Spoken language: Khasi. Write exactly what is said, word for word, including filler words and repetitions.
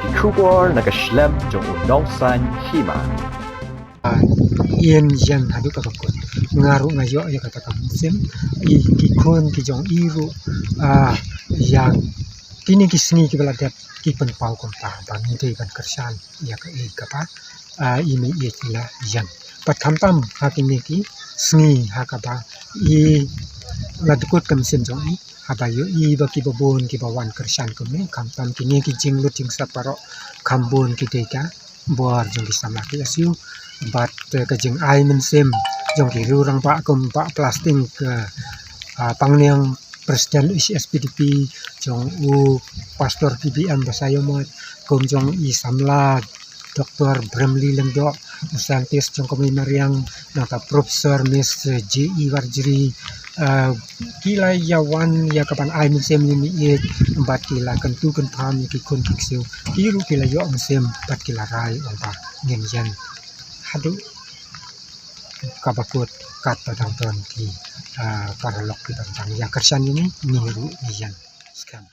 Ki khubor na ka shlem jong u nongsan hima. Ïeng ïeng haduh kaba kut. Nga ruh nga ïoh ïa kata ka mynsiem. I ki khun ki jong i ruh, ah, ïa kine ki sngi kiba la dep ki pynpaw kumta ba ngi dei ban kyrshan ïa kaei kaba, ah, i mei ïeit i la ïeng. Bad khamtam ha kine ki sngi ha kaba i la dkut ka mynsiem jong i, haba ïohi ba kiba bun kiba wan kyrshan kumne, khamtam kine ki jinglut jingsep baroh kham bun ki dei ka bor jong ki samla K S U. Bad, eh, ka jingai mynsiem jong ki riew rangbah kum Bah Plasting ka, ah, Pangniang, President H S P D P, jong u Pastor P B M Basaiawmoit, kum jong i samla Doctor Bramley Lyngdoh, u scientist jong ka mei mariang, nangta Professor Miss J E Warjri, eh, ki la ïa wan ïa kaban ai mynsiem ïa i mei ïeit, bad ki la kyntu kynpham ïa ki khun ki ksiew, ki ruh ki la ïoh mynsiem bad ki la rai ong ba ngin ïeng haduh kaba kut katba dang don ki, ah, paralok kiba dang ïa kyrshan ïa ngi, ngi ruh ngi ïeng skhem.